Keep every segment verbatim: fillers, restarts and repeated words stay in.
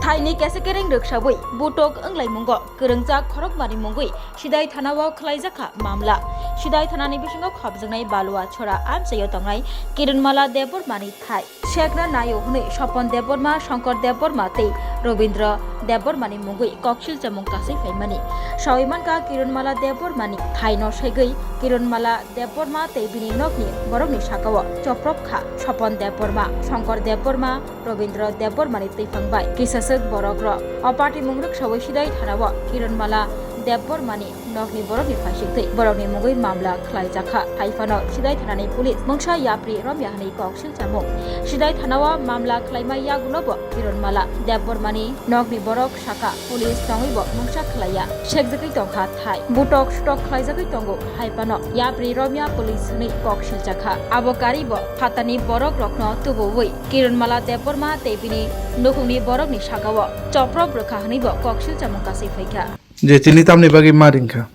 Thaini kesekereng rwksaui butok wnglaimungo kwrwngjak khorokmani mungwi Sidai thanao khwlaijakha mamla. Sidai thanani bisingo khopjaknai Balua Chora amchaio tongnai Kiranmala Debbarmani thai. Sekna naio hwnwi Sopon Debbarma, Shankar Debbarma tei Robindra Debbarmani mungwi koksil chamung kasui phaimani. Saui mankha Kiranmala Debbarmani thaino segwi Kiranmala Debbarma tei bini nokni borokni sakao choprop kha Sopon Debbarma, Shankar Debbarma, Robindra Debbarmani twiphang bai kisaswk borok rok. O party mung rwksaui Sidai thanao Kiranmala Debbarmani nokni borokni phaisingtwi borokni mungwi mamla khwlaijakha. Haiphano Sidai thanani police mungsa yapri romya hwnwi koksil chamung. Sidai thanao mamla khwlaima yagulobo Kiranmala Debbarmani nokni borok saka police tongwibo mungsa khwlaiya sekjagwi tongkha thai. Butok sutok khwlaijagwi tongo. Haiphano yapri romya police hwnwi koksil jakha. Abo karibo phatani borok rokno tubuwi Kiranmala Debbarma tei bini nukhungni borokni sakao choprop rwkha hwnwibo koksil chamung kasui phaikha. Je tini tamni bagwi ma ringkha?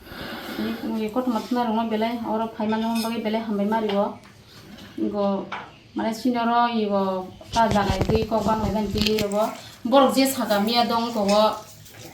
Tini kothoma thumna rwngma belai, oro phaimani bagwi belai hambai ma rio. Go, mane senior o igo ta jaga twi kok bang lai bani twi abo. Borok je saka miya dong ko o,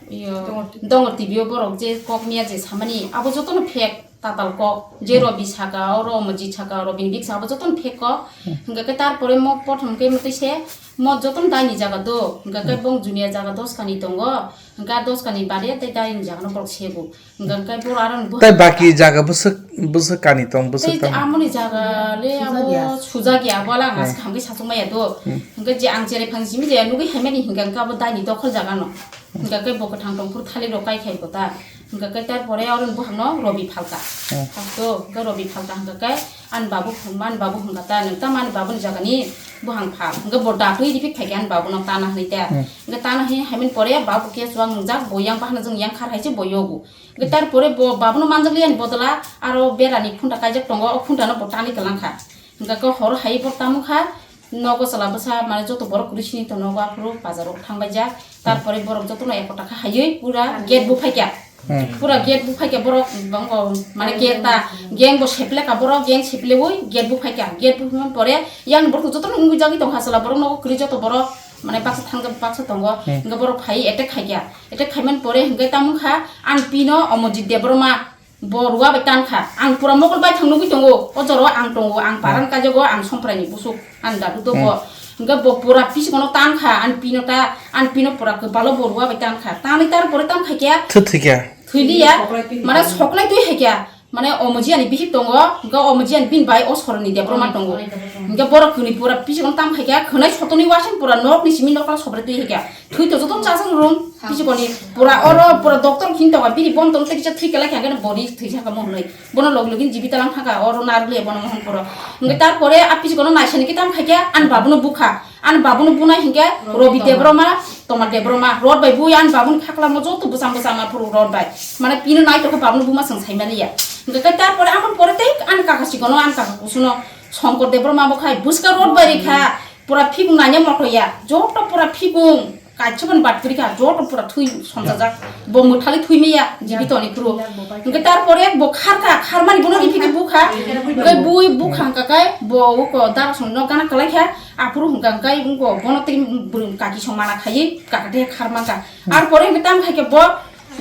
iyo, Dongor T V. Dongor T V o borok je kok miya je samani, abo jotono fake. Tatal kok, je Robi saka, oro Omojit saka, Robini biksa abo jotono fake kok. Hmm. Hingke ke tarpore mo pothom ke motoi se, mo jotono daini jaga do. Hingke ke Hmm. bong junia jaga dos kani tongo. Hingke a dos kani bade tei daini jaga no borok sego. Hingke ke boro aro ni Tai buhang baki jaga bwswk, bwswk kani tong, bwswk Tei tamo. Amoni jaga le abo Sujagya. Sujagya, abo ala ang Hmm. askam ke sachung maya do. Hmm. Hingke je ang cherai phang simi je nugui haimani hingke ke abo daini dokhol jaga no. Hingka khe bo kwthang tongphuru thalik rok kai khai bo ta. Hingka khe tarpore oro ni buhang no Robi phalka. Hmm. Phalto, hingka Robi phalka hingka khe ani babu, ani babu hingka ta, nwng tamo ani babu ni jaga ni buhang phal. Hingka bo datwi riphi phaikha ani babu no tana hwnwi ta. Hmm. Hingka tana hwnwi haimani pore babu khe chuwak nwngjak, bo yang bahana jwng yang khar hai se bo yogo. Hingka tarpore bo babu no manjak li ani bodola aro bera ni phunta kaijak tongo, o phunta no bo tanwi kwlang kha. Hingka khe horo hai bo tamo kha. Nogo chwla bwsa mane joto borok kwrwi sini to nogo aphuru bazar o thangbai jak. Tarpore borok jotono ekota kha haiwi pura gate buphaikha. Hmm. Pura gate buphaikha borok, bango mane gate ta gang bo sepleka borok, gang seplewi gate buphaikha. Gate buphaimani pore yang borok jotono wngwi jagwi tongkha chwla borok nogo kwrwi joto borok mane baksa thangjak baksa tongo. Hmm. Hingke borok phai attack khaikha. Attack khaimani pore hingke tamo kha ani pino Omojit Debbarma. Bo ruwa bai tan kha. Ang pura mokol bai thang nugui tongo. O jora o ang tongo, ang paran kajago, ang somprai ni busuk, ang dadu dogo. Hmm. Hingke bo pura pisi kono tan kha, ang pino ta, ang pino pura kwpalo bo ruwa bai tan kha. Tanwi tar pore tam khai kya? Thwi thwi kya? Thwi liya. Mana soklai twi hai kya? Mane Omojia ni bihik tongo, hingke Omojia ni bini bai o soroni Debbarma tongo. Hingke borok kwnwi pura pisi kono tam khai kya, khwnai sotoni wasen pura nok ni simi nokla sobre twi hai kya. Thwi to joto chajak rung, pisi koni pura oro pura doctor khin tongo, bini bom tong tei kisa thwi kelai kha, khe body thwi sakha mo hwnwi. Bono log login jibi talang thangkha, oro narwk le bono mohon poro. Hingke tarpore a pisi kono naisani kitam khaikhe, ani babuno bukha. Ani babuno bunai hingke Robi Debbarma, Toma Debbarma, rod bai bui ani babuni khakla mo joto bwsang bwsang ma phuru rod bai. Mane pino nai tokhe babuno buma chwng saimani ya. Hingke tarpore amon pore tei ani kaka sikono, ani kaka kusuno Songkor Debbarma bo khai bwska rod bai rikha. Pura phikung nanya moto ya, joto pura phikung. Kaisa ban bat kwrwi kha, joto pura thwi somsajak. Bo mwthali thwi maya, jibito ni phuru. Hingke tarpore bo kharkha, kharmani bono riphi khe bukha. Hingke bui bukha hingka khe bo uko dara song no gana kwlai kha. Aphuru hingka hingke wngko bono tei bwrwi kaki song mana khaiwi kaka de kharmangkha. Arpore hingke tam khai khe bo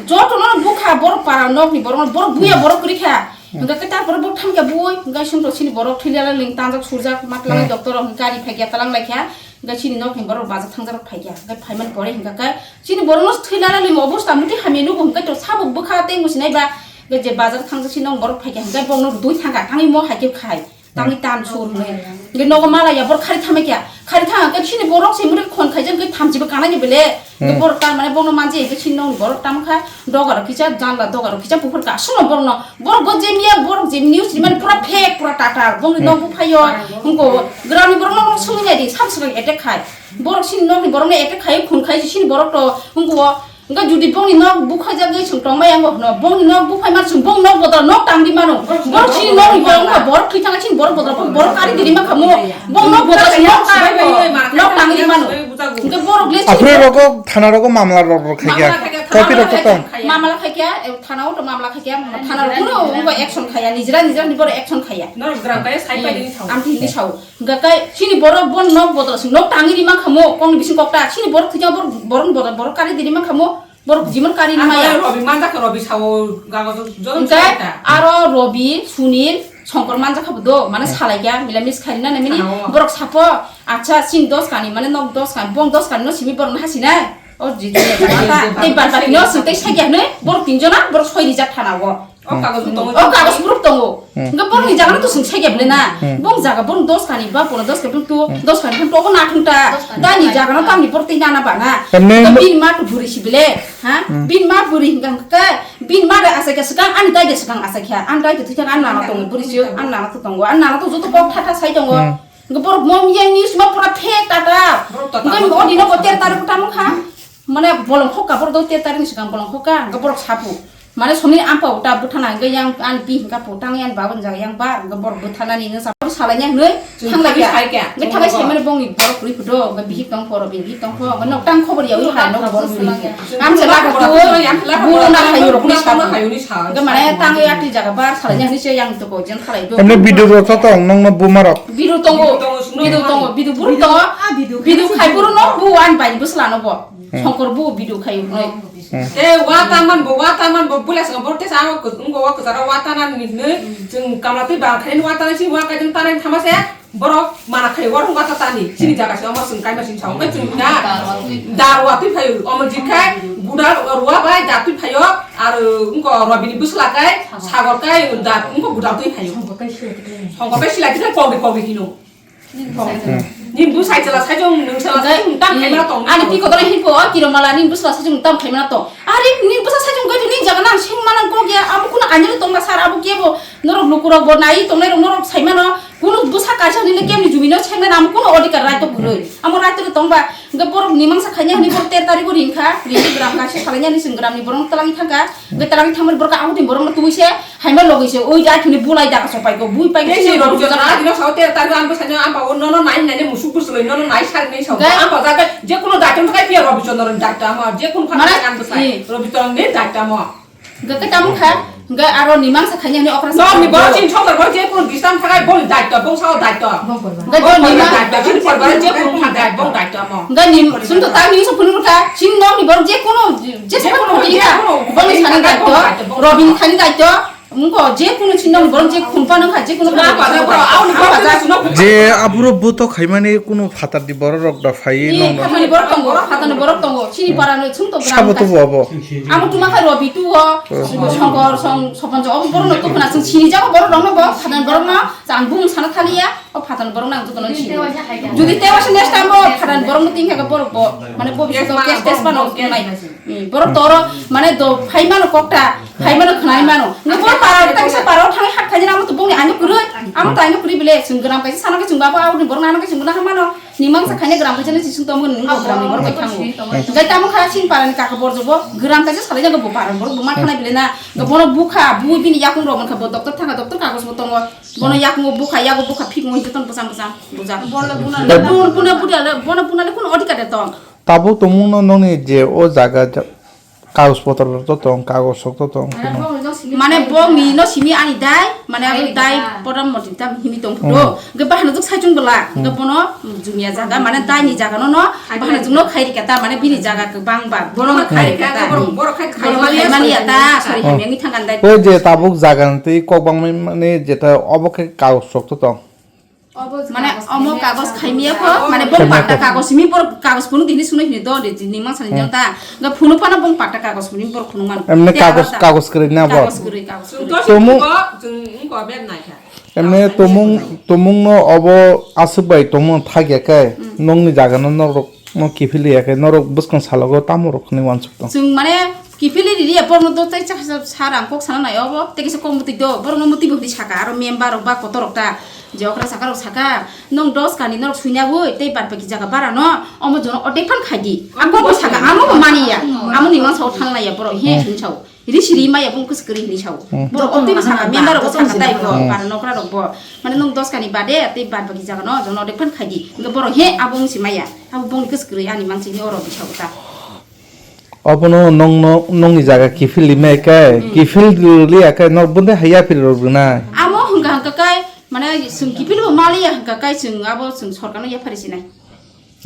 joto no bukha, borok para nok ni borok, borok buya borok kwrwi kha. Hingka khe tarpore bo thangkha bui, hingke songto sini borok thwi lala ling tanjak surjak, matlanai doctor rok hingke gari phaikya talang laikha. Hingke chini nokni borok bazar thangjak rok phaikya. Hingke phaimani pore hingka khe chini borok no thwi lala limo obosta muti hamya nugo hingke to sabo bwkha tei musinai ba hingke je bazar thangjak chini nok borok phaikya hingke bokno dui thangkha tangwi mo hai khe khai. Tangwi tan sur hwnwi. Hingke nogo malaya borok khari thamai kya. Khari thang hingke chini borok se muti khon khaijak hingke thamchibo kanai ni bele. Hingke borok tan mane bokno manjak hingke chini nokni borok tamo kha. Dogar kisa janla dogar kisa buphur kasung no borok no. Borok bo je miya, borok je news ni mani pura fake, pura tatal. Bongni nok buphaio, hingko grani borok nok sungwi nai di, sam swkang attack khai. Borok sini nokni borok no attack khai, khun khai, sini borok to, hingko, hingka judi bongni nok bukhai jagwi chwng tongbai yango hwno, bongni nok buphai mar chwng, bong nok bodol nok tangdi mano. Borok sini nokni borok no, borok thwi thangkha sini borok bodol, borok kari diri mankha mo, bong nok bodol nok tangdi mano. Hingka borok le Aphuru rogo thana rogo mamla rok rok khai kha. Kaipi rok kotong. Mamla khaikya, eh, thana o to mamla khaikya, thana rok kuno wngkha action khaya, nijra nijra ni boro action khaya. Norok gram kaya sai pai ni sao. Amtwi ni sao. Hingkha kai chini borok bon nok bodol sing nok tangwi ri mankha mo, kok ni bising kok ta. Chini borok thwikya borok, borok bodol, borok kari di ri mankha mo, borok jimon kari ni maya. Robi manjak robi sao gago jono. Hingkha aro robi sunil songkor manjak kha bo do, mane salai kya, mila mis khari na mini borok sapo, acha chini dos kani, mane nok dos kani, bong dos kani no simi borok no hasi nai. O jiti ya jagata, tei bad baki no sing tei sakya hwnwi, borok tin jona, borok soi rijak thana o. O kagoz bo tongo. O kagoz borok tongo. Hingke borok ni jaga no to sing sakya bole na. Bong jaga borok dos kani ba pono dos kani tu, dos kani tu obo na thung ta. Da ni jaga no tam ni borok tei nana ba na. Tamni bin ma tu buri si bele, ha? Bin ma buri hingka hingke, bin ma da asai kya swkang, ani dai da swkang asai kya, ani dai da thwikya ani nana tongo buri si, ani nana to tongo, ani nana to joto kok tha tha sai tongo. Hingke borok mom yang news ma pura fake tata. Hingke odi no bo ter tarik tamo kha. Mane bolong khok ka borok do ter tarik ni swkang bolong khok ka. Hingke borok sapu. Mane somni ampa uta buthana hingke yang ani pi hingka pu tang yang babon jaga yang bar hingke borok buthanani no sapu salai yang noi. Thang lai ya. Hingke thang lai sai mane bongni borok rui phudo hingke bihik tong phoro bihik tong phoro hingke nok tang khobor ya ui hai nok borok rui. Amsa laga tu buru na hayu rok ni sa. Hingke mane tang ya ti jaga bar salai yang ni se yang to ko jen salai do. Emne video rok to tong nong no buma rok. Bidu tongo, bidu tongo, bidu buru tongo. Bidu khai buru no bu an bai bwsla no bo. Songkor bu bidu khai noi. Te wa ta man bo, wa ta man bo, bule sa bo te sa ngo ngo wa kwcharo wa ta nan ni ne. Jung kamla tei ba khai wa ta si wa ka jung ta nan thama se. Borok mana khai wa rung wa ta tani. Sini jaga se omo sung kai ma sini sa. Ngai jung na. Dar wa tui phayo, omo jikhai budal wa bai da tui phayo. Ar ngo robini bwsla kai sagor kai da ngo budal tui phayo. Songkor kai sila kisa kogri kogri hino. Nin bwsai chwla sai jong nung chwla sai jong tam khai mana tong. Ani tiko dora hinpo o kiro mala nin bwsla sai jong tam khai mana tong. Ari nin bwsa sai jong gaitu nin jaga nang seng manang kok ya amo kuno anyano tong na sar abo kebo norok lukurok bo nai tongnai rok norok sai mano kuno bwsa kaisa nile kemni jumi no seng na amo kuno odikar right to guroi. Amo right to tong ba hingke borok ni mangsa khaina hini borok ter tari bo ringkha ringkhe gram kaisa salai ani sing gram ni borok twlangwi thangkha. Hingke twlangwi thangmani borok ang tin borok no tubui se. Haima logi se, oi jai thuni bulai daga sopai ko, bui pai ko. Tei se Robi Chandra adi no sao te tari ang bwsai no ang ba o nono nai nai ne musuk bwswlwi nono nai sari nai sao. Ang ba jaga je kuno daitwm thakai piya Robi Chandra ni daitwm ang je kuno phano ang bwsai Robi Chandra ni daitwm o. Hingke tamo kha, hingke aro ni mangsa khaini hani okra sa. Ni bo chin chokar bo je kuno disturb thakai bo ni daitwm bo sao daitwm. Hingke bo ni mangsa daitwm chin porbar je kuno thakai bo daitwm o. Hingke ni sum to tang ni so phunu kha, chin no ni bo je kuno je kuno je kuno bo ni sani daitwm, Robi ni khani daitwm. Wngkha, je kunu chini nokni borok je khumpa nokha, je kunu borok je aphuru buto khaimani kunu phatarni borok rok da phaiwi nokno. Phatarni borok tongo, phatarni borok tongo. Chini para no chwng tongo. Sabo tubu abo. Amo tuma kha Robi tuo, Songkor, Song, Soponjo, abo borok no tukhuna chwng sini jago borok rok no bo, phatarni borok no chang bung sana thaliya, o phatarni borok no ang jotono sini. Jodi tewa se next time bo phatarni borok no tingkha borok bo, mane bo bisoto case test pano nai. Hmm, borok toro mane do phai mano kokta, phai mano khnai mano. Nang borok para ta kisa para thang hat khaji amo to bongni ano kurui. Amo to ano kurui bile sung gram kaisa sana ke sung babo abo ni borok ano ke sung na mano. Ni mangsa khaine gram kaisa ni sung tomo ni gram ni borok thango. Gai tamo kha sin para ni kaka borjo bo gram kaisa salai jago bo para borok bo ma thanai bile na. Ga borok bukha bui bini yakung rok mankha bo doctor thanga doctor kagos bo tongo. Bono yakung bukha yago bukha phik mo joton bosam bosam bujak. Bol buna buna buna le kun odhikar de tong. Tabuk tongmungno nokni je o jaga ja-, kagoj potor rok to tong, kagoj rok to tong, phano. Mane bongni no simi ani dai, mane abo dai podam moti tam himi tong phuto. Hwnkhe bahano jwk saichung bwla, hwnkhe bono jumia jaga, mane dai ni jaga no no, bahano jwk no khai rikha ta, mane bini jaga kwbang ba, bono khai rikha ta, bono khai mani ya ta, sori hamya wngwi thang kan dai. O je tabuk jaga ni twi kok bangmani jeta obo khe kagoj rok to tong. Mane omo kagos khaimya pho, mane bong patta kagos simi bor kagos phunuk hini sunui hini do de ni mangsa ni jota. Ga phunuk phano bong patta kagos phunuk bor phunuk man. Emne kagos, kagos kwrwi na bo. Kagos kwrwi, kagos kwrwi. Tomo. Emne tomung, tomung no obo aswk bai tomung thagya khe nongni jaga no norok no kiphil ya khe norok bwskang salogo tamo rok hwnwi uansuk tong. Chwng mane kiphilwi riri ya borokno do tei cha sa rang kok sana nai obo tei kisa kok mwtwi do borokno mwtwi bo hwnwi saka aro member rok ba kotor rok ta je okra saka rok saka nong dos kani norok suina oi tei bad baki jaga bara no omo jono otek phan khai di ang kok bo saka amo bo mani ya amo ni mangsa o thang nai ya borok he hwnwi sao risi ri maya bung kus kri hwnwi sao borok otek bo saka member rok bo saka dai bo bara nokra rok bo mane nong dos kani bade tei bad baki jaga no jono otek phan khai di hwnkhe borok he abo wng si maya abo bung kus kri ani mangsi ni oro bisa ta. Obono nongno, nongni jaga kiphil limai khe, hmm, kiphil liya khe, nok bundai hai yapri rok rwnai. Amo hwnkha hwnkha khe, mane, chwng kiphil bo maliya hwnkha khe, chwng abo chwng sorkarno yaphari sinai.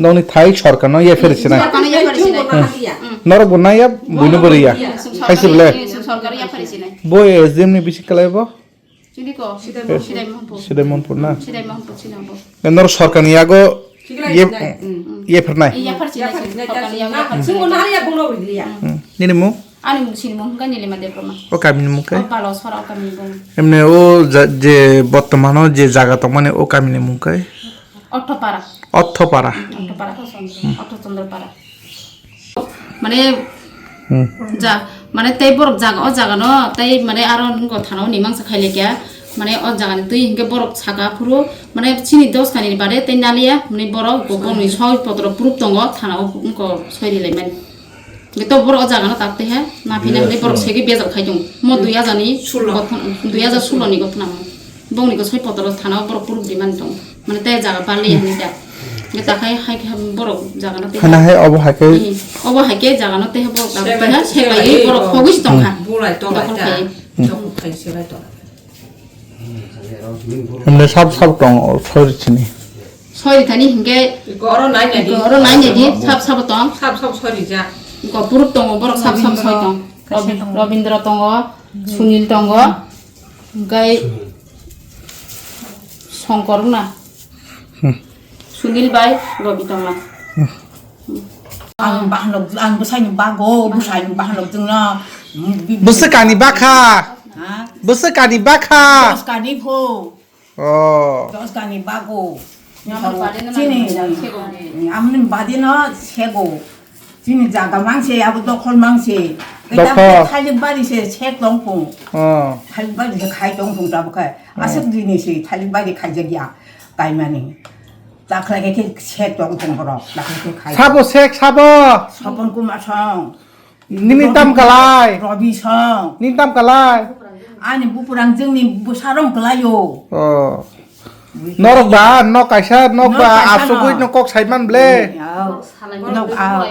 Nokni thai sorkarno yaphari sinai. Sorkarno yaphari sinai. Hmm. Hmm. Norok bo naiya, buino bo riya. Hmm, chwng hai se sorkarno, bele. Hmm, chwng sorkarno yaphari sinai. Bo S D M ni bisi kalai bo? Chini ko? Sidai Sidai Mohanpur. Sidai Mohanpur na? Sidai Mohanpur, Sidai Mohanpur. Nor sorkarni yago ye, ye phirnai? Ye phirnai, sorkarni yago ye phirnai. Chwng bo nahar ya bungno bidliya. Hmm. Nini mung? Ani mung sini mung hwnkha Nilima Debbarma. O kamini mung kai? O Balo Sora o kamini mung. Emne o ja-, je bortomano je jaga tongmani o kamini mung kai? Orthopara. Orthopara. Orthopara. Orthochandra Para. Mane, hmm, ja, mane tei borok jaga, o jaga no tei mane aro nungo thana o ni mangsa khai lekya. Mane o jaga ni twi hinkhe borok saka phuru mane chini dos kani ni bade tei naliya, mane borok bo bongni soi potro proof tongo thana o nungo soi ri lai mani. Hwnkhe to borok o jaga no tak tei ha, na phina hwnkhe borok segi bejak khai tongo. Mo dui hajar ni gothon, dui hajar sulo ni gothon amo. Bongni ko soi potro thana o borok proof di mani tongo. Mane tei jaga bali ya hwnwi da. Hwnkhe ta khai hai khe borok jaga no tei. Hana hai obo hai khe. Hmm. Obo hai khe jaga no tei borok da. Seklai, tei ha seklai seklai borok borok. Hogwi se tong kha. Hmm. Bulai tong dokhol kha. Khai. Hmm. Dokhol khai seklai tong. Hwnle sab sab tong o sori chini. Sori thani hwnkhe. Iko oro nai nai di. Iko oro nai nai di, sab sab tong. Sab sab sori ja. Iko puruk tongo, borok sab sab soi tong. Robindra. Robin-, Robindra tongo, hmm, Sunil tongo. Hwnkhe Songkor wngna? Hmm. Sunil bai Robi tongna. Hmm. Ang bahanok, ang bwsaini bago, bwsaini bahanok jwngno, mm, bi-, bwswk ani bakha? Ha? Bwswk ani bakha? Dos kani pho. Oh. Dos kani bago. Amoni bade no chini, sego. Amoni bade no sego. Chini jaga mangse, abo dokhol mangse. Dokhol. Thailik bari se sek tong phung. Oh. Thailik bari se khai tong phung tabukhe. Oh. Aswk dini se thailik bari khaijak ya kaimani. Takhlai khe sek tong phung borok. Takhlai khe khai. Sabo sek, sabo. Sopon Kumar song. Nini tam kalai? Robi song. Nini tam kalai? Ani bupurang jwngni bwsarong kalaio. Oh. Norok ba, nok kaisa, nok ba, asugwi no kok saiman ble. Nok, ah.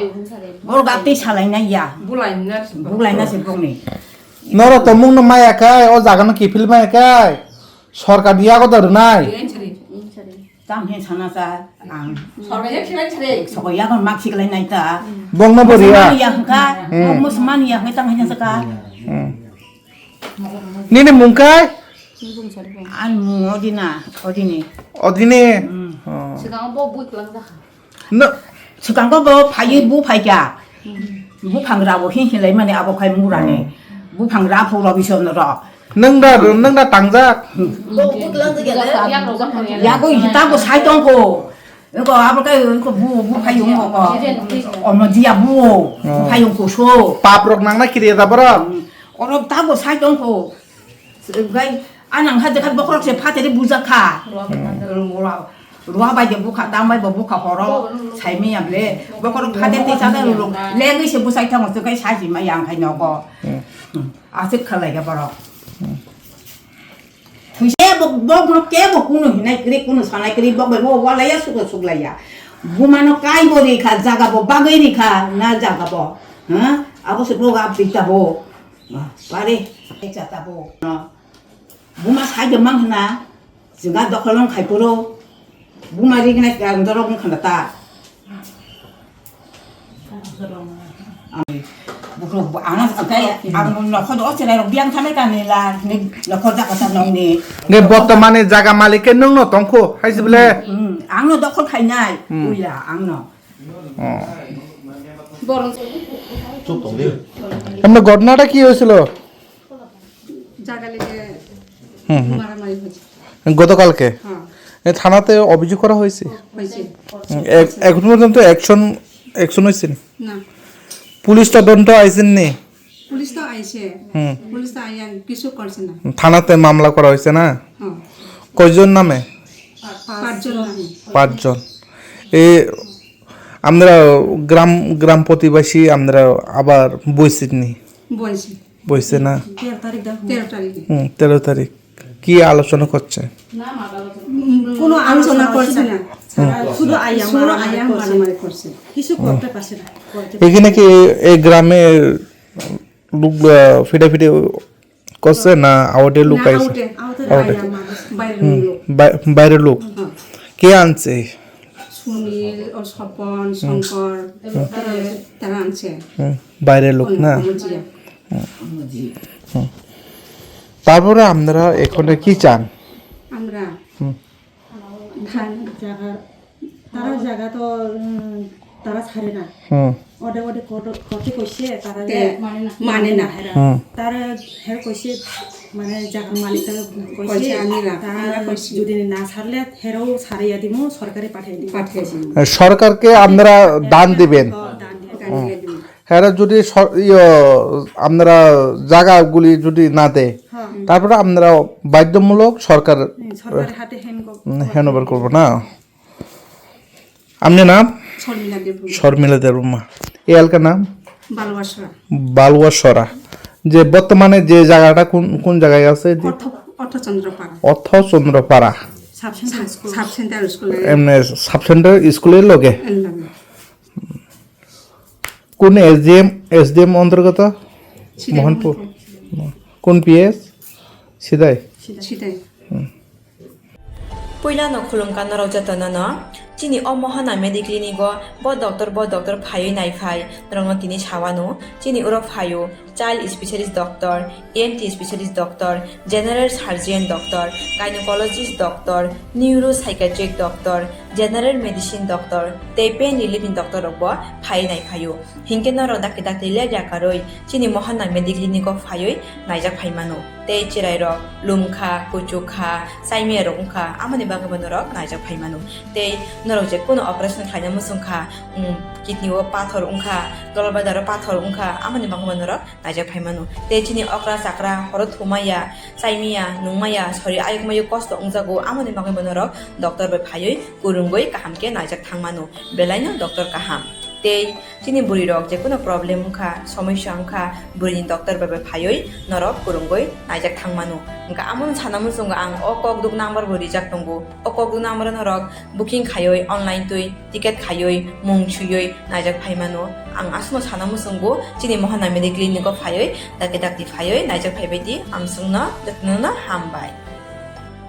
Borok atwi salainai ya. Bulaina se bokni. Norok tongmung no maya kai, o jaga no kiphil maya kai. Sorkar ni yago da rwnai. Tam he sana sa ang. Sorkar ya khibai sare. Sorkar ya kon mak siklai nai ta. Bong no bo riya. Musulman ya hwnkha. Hmm. Bong musulman ya hwnkha tang hanya saka. Hmm. Nini mung kai? An mung odina, odini. Odini? Hmm. Oh. Sigang bo bui klang da. No. Sigang bo phai bu phai kya. Hmm. Buphang rabo hin hin lai mani abo khai murani. Hmm. Buphang ra phu robi son ro. Nwng da, nwng da tangjak. Yago ita bo sai tong ko. Ko abo kai ko bu, bu phai yung ko. Omo dia bu, bu phai yung ko so. Pap rok nang na kiri da borok. Oro ta bo sai tong ko. Gai anang ha dekha bokrok se phateri buja kha. Rwa bai de bukha, dam bai bo bukha horo, saimi ya ble. Bokorok phate te chada rulung. Lengwi se busai thango, se kai saji ma yang khai nogo. Hmm. Hmm. Asik khalai ga borok. Hmm. Thuise bo, bo, bo ke bo kunu hinai kri, kunu sanai kri, bo bai bo wala ya suko suklai ya. Bumano kai bo ri kha, jaga bo bagwi ri kha, na jaga bo. Ha? Abo se bo ga pita bo. Ma, pare, ek chata bo. No. Buma sai de mang hna, jinga dokhol wng khai puro, buma ri gnai ang dorok wng khna ta. Ang bukhuk, ang kai, ang nokhor do cherai rok biang thanai kani la, ni nokhor jaga ta nong ni. Nge bortomani jaga malik ke nwng no tongkho, hai se bole? Hmm, ang no dokhol khainai, hmm, uya, ang no. Oh. Emne ঘটনাটা কি হয়েছিল? জাগা লেগে হুম, হুম। মারামারি হয়েছে। গতকালকে? হ্যাঁ। এ, থানাতে অভিযোগ করা হয়েছে? হয়েছে। হুম, এ-, এখন পর্যন্ত অ্যাকশন, অ্যাকশন হয়েছে নি? না। পুলিশ তদন্ত আইসেন নি? পুলিশ তো আইছে। হুম। পুলিশ তো আইয়া কিছু করছে না। থানাতে মামলা করা হয়েছে না? হ্যাঁ। কয়জন নামে? পাঁচজন নামে। পাঁচজন। এ, আমরা গ্রাম, গ্রাম প্রতিবাসী, আমরা আবার বইছি নি? বইছি। বইছে না? তেরো তারিখ দেখো। তেরো তারিখে। হুম, তেরো তারিখ। কি আলোচনা করছে? উম, কোনো আলোচনা করছে না। শুধু আইয়া মারামারি করছে। কিছু করতে পারছে না। এখানে কি এই গ্রামের লোক, আহ, ফিটাফিটি করছে না আউটে লোক আইছে? আউটে আইয়া মানুষ, বাইরের লোক। বাই-, বাইরের লোক। কে আনছে? সুনীল, ও স্বপন, শঙ্কর, তারা আনছে। হুম, বাইরের লোক না? তারপরে আপনারা এখানে কি চান? আমরা ধান জায়গা, তারা জায়গা তো, উম, তারা ছাড়ে না। অর্ডার অর্ডার করতে কইছে, তারা যে মানে না। তারা হের কইছে, মানে জায়গা মালিক তারা কইছে, তারা যদি না ছাড়লে হেরাও ছাড়িয়া দিমু, সরকারে পাঠিয়ে দিমু। সরকারকে আপনারা দান দিবেন। দান দিয়ে দিমু। হ্যাঁ, যদি সর-, ইয়ো, আপনারা জায়গাগুলি যদি না দেয়, তারপরে আপনারা বাধ্যমূলক সরকার সরকারের হাতে হ্যান্ড হ্যান্ড ওভার করবো না? আপনার নাম? শর্মিলা দেব। শর্মিলা দেববর্মা। এই এলাকার নাম? বালুয়াসরা। বালুয়াসরা। যে বর্তমানে যে জায়গাটা কোন, কোন জায়গায় আছে? অর্থ, অর্থচন্দ্রপাড়া। অর্থচন্দ্রপাড়া। Sub centre school. Sub centre school. এমনি সাব সেন্টার স্কুলের লগে। কোন এসডিএম, এসডিএম অন্তর্গত? মোহনপুর। কোন পিএস? সিদাই? সিদাই। Puilano khulumkha norok jotono no. Chini o Mohana Mediclinic o bo doctor, bo doctor phaiwi naiphai norokno tini sawano. Chini oro phaio child specialist doctor, ENT specialist doctor, general surgeon doctor, gynecologist doctor, neuropsychiatric doctor, general medicine doctor tei pain relief ni doctor rok bo phaiwi naiphaio. Hinkhe norok dakti dakti lepya karwi chini Mohana Mediclinic o phaiwi naijak phaimano. Tei chwrairok lumkha, kuchukha, chaimiyarok wngkha, amoni bagwibo norok naijak phaimano. Tei norok je kono operation khlaina muchungkha, um, kidney o pathor wngkha, dolbadaro pathor wngkha, amoni bagwibo norok naijak phaimano. Tei chini okra chakra horo thumaya, chaimaya, nungmaya, sori ayuk mayuk kosto wngjago, amoni bagwibo norok doctor bai phaiwi kwrwngwi kaham khe naijak thangmano. Belaino doctor kaham. Tei chini bwrwi rok je kono problem wngkha, somosya wngkha, bwrwini doctor bai bai phaiwi norok kwrwngwi naijak thangmano. Wngkha amono sana muchungo ang o kokduk number bo rijak tongo. O kokduk number o norok booking khaiwi online twi ticket khaiwi mung swiwi naijak phaimano. Ang aswkno sana muchungo chini Mohana Mediclinic o phaiwi dakti dakti phaiwi naijak phaibai di, amswkno jotono hambai.